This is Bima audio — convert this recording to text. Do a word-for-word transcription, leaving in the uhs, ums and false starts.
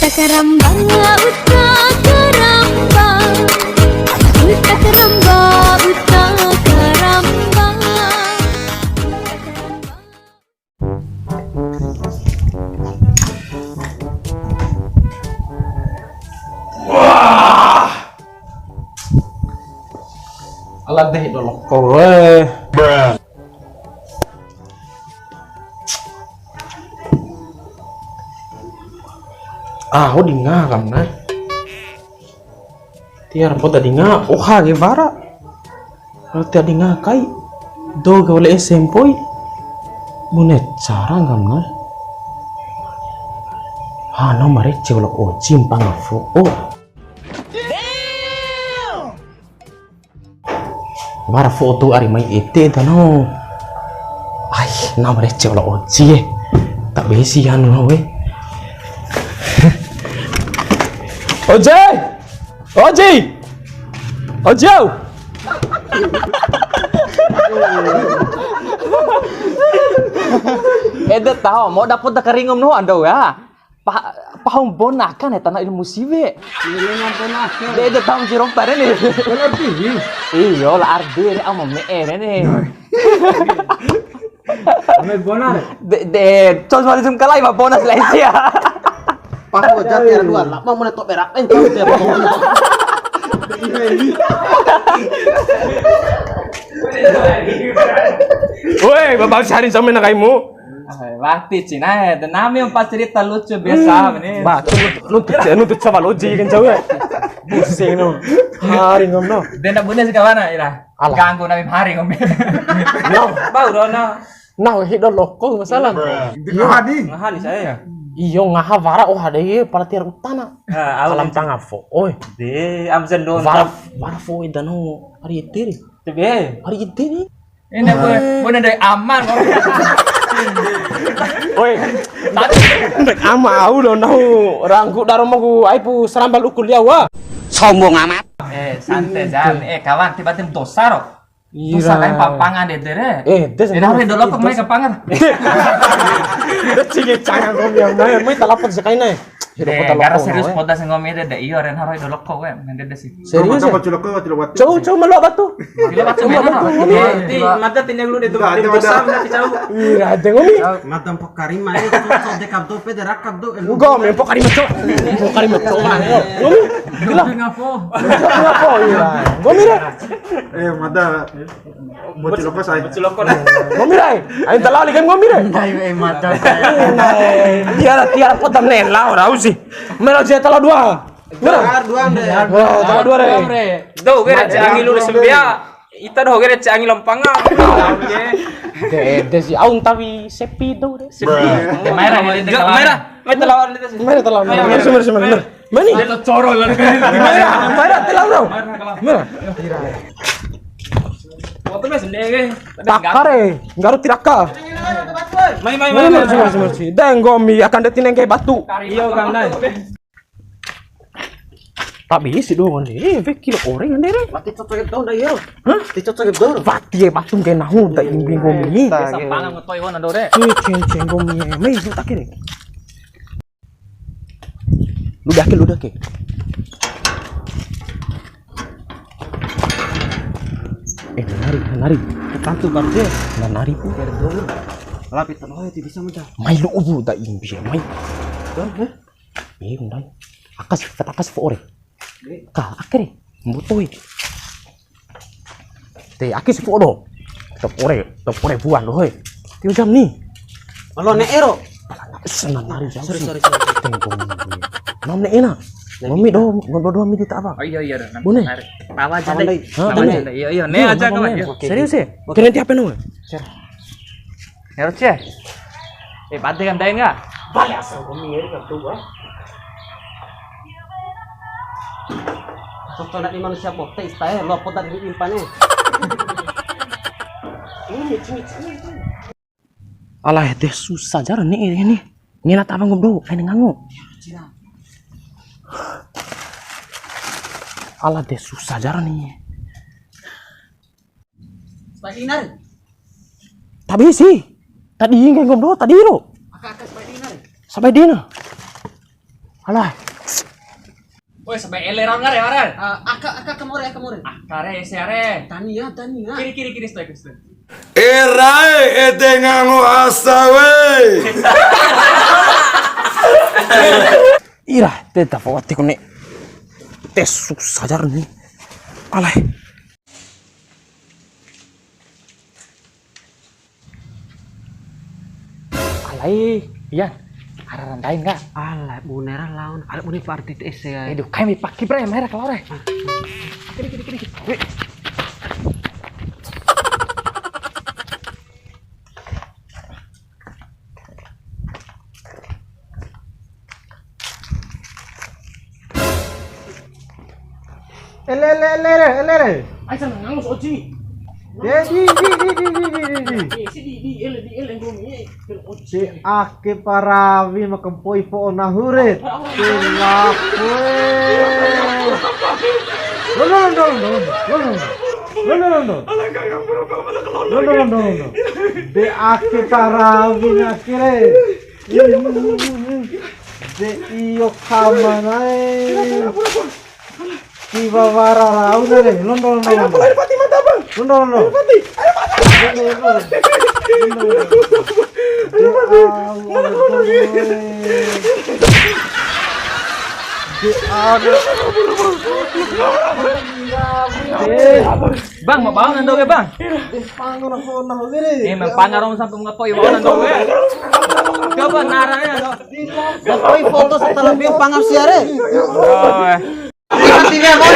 Uta karamba, uta karamba, uta karamba, uta karamba. Wah! Ala deh do loko we. Ah, ho dinga kam na. Tiar poda dinga, oha ke wara. Kalau tiar dinga kai, do ke wale S M poi. Bune cara kam na. Ha, no mare cewek oci mpanga fo'o. Wara fo'o dou ari mai ede ta no. Ai, na mare cewek oci e. Tak besi anu we. Oji! Oji! Oji au! Ede taho, mau dapur da karingum no ando ya. Pa-, pahum bona kan ya tanah ilmu siwe. Ini ngampun ah. De ede taho si rompa re ni. Benar tinggi. Iyo, la ardi re ama me'e re ni. Ame bona re. De, de, cos mari sum kalai ma bona selai sia. Pas wajah tiar dua, lama mana tok berak, eh, tahu tiar dua. Woi, babau sehari sama nak kaimu. Ah, wati Cina, eh, dan nami empat cerita lucu biasa, ini. Bah, lu, lu tuh, lu tuh coba lu jikin jauh ya. Pusing no. Hari ngom no. Dia ndak punya sekawan, ira. Alah. Ganggu nami hari ngom. No. Bau dono. Nah, hido loko masalah. Ngaha di. Ngaha di saya ya? Iyo, ngaha wara oha dei, pala tiar utana. Ah, au. Kalam tangafo. Oi. De, am sendon. Wara, wara fo eda no. Hari ede re. Tebe. Hari ede ni. Ini gue, gue udah dari aman. Oi. Ndek ama au lo nahu ranggu daro mogu aipu sarambal uku liawa. Sombong amat. Eh, santai, Jan. Eh, kawan, tiba-tiba dosa ro. Dosa kain papangan dede re. Eh, des. Ina re dolo kok mai kapangan. Des cige canga kau biar mai, mai talapon sakaina. Gara serius poda senggomi dede, iyo, ren haroi dolo kok we, mende desi. Serius ya? Cau, cau melo batu. Melo batu. Melo batu. Ti mata tine lu de tu. Dosa nanti cau. Ih, ada ngomi. Madam Pokarima, eh, cocok de kabdo, pede rakabdo, eh, lu. Enggak, men Pokarima, cok. Pokarima, cok. Ngomi, gila. Ngapo? Ngapo, iya. Ngomi re. Eh, mada. Bocil loko, say. Bocil loko, nah. Ngomi re. Ain talao likan ngomi re. Ndai, eh, mada. Ndai. Tiara, tiara, potam ne, lao, rau sih. Melo je talao dua. Melo. Talao dua, Ndai. Wah, talao dua re. Do, gue rece angi lu sembia. Ita doho gere ce angi lompanga. Oke. De, de si au ntawi sepi do de. Sepi. Maera ni de. Maera. Mai talawan de. Maera talawan. Maera, maera, maera. Mani? Dia coro lah. Maera, maera talawan. Maera. Waktu mes ndege. Takare, nggaru tiraka. Mai, mai, mai, mai. Mersi, mersi, mersi. De nggomi akan de tinengge batu. Iyo, kan, Ndai. Tabe si doho ande, eh, weki lo ore ande re. Wati cocok dou ndai yo. Hah? Ti cocok dou. Wati e batu nggahi nahu da imbi nggomi. Biasa pangan ngetoi wana do re. Ceng, ceng, ceng, nggomi e. Mai, lu take re. Lu dake, lu dake. Eh, nari, nari. Tantu bang de. Nari pu. Lapi tano ti bisa muda. Mai lu ubu da imbi, mai. Don, hah? Eh, ndai. Akas, fat akas fo'o re. Ka, ake re. Mbuto e. Te, ake si fo'o do. Top ore, top ore buan do, hoi. Tio jam ni. Alo, ne'e ro. Sana nari jauh. Sorry, sorry, sorry. Tengkong. Nam ne'e na. Mami do, do, do, midi tak apa? Oh, iya, iya, do. Bune. Tawa aja deh. Hah? Tawa aja deh. Iya, iya, ne'e aja kawan. Serius ya? Keren tiap penuh. Nero cie. Eh, bade kan dain ka? Bale asal kau miri kan tu, ah. Sokto nak di manusia pote istae, lopo tak di impane. Ini cumi-cumi itu. Alah, de susah jar ni ini. Ngena tawang do, aina ngango. Alah, de susah jar ni. Spider. Tabe si. Tadi ngge ngom do, tadi ro. Aka, aka Spider. Sampai dina. Alah. Woi, sampai ele rau ngare, Maren. Ah, aka, aka, kamore, kamore. Akare, ese are. Tania, Tania. Kiri, kiri, kiri, stop, stop. Erae, ede ngango asa, wei. Ira, te ta fo ate kone. Te susah jar ni. Alai. Alai, Ian. Ara ra ndai ngga? Ala, bune ra laon. Ala, bune parti te ese ya. Edu, kai mi paki, bre, mai ra kalau re. Kiri, kiri, kiri. Wih. Ele, ele, ele re, ele re. Ai, sana ngangus, Oci. De, di, di, di. Eh, si di, di, ele, di, ele, nggomi, eh. De ake parawi ma kampoi fo'o nahu re. Tela kue. Londo, londo, londo, londo. Londo, londo. Londo, londo, londo. De ake parawi na ake re. De iyo kamanae. Tiwara rau na re. Londo, londo, londo. Londo, londo. Londo, londo. Bang, ma bau nando ke, Bang? Panga na fona ho gere. Eh, ma panga rong sampe ma ngakoi bau nando ke. Coba naranya, no. Ngakoi foto setelah dia panga siare. Oh, eh. Mati dia, mau.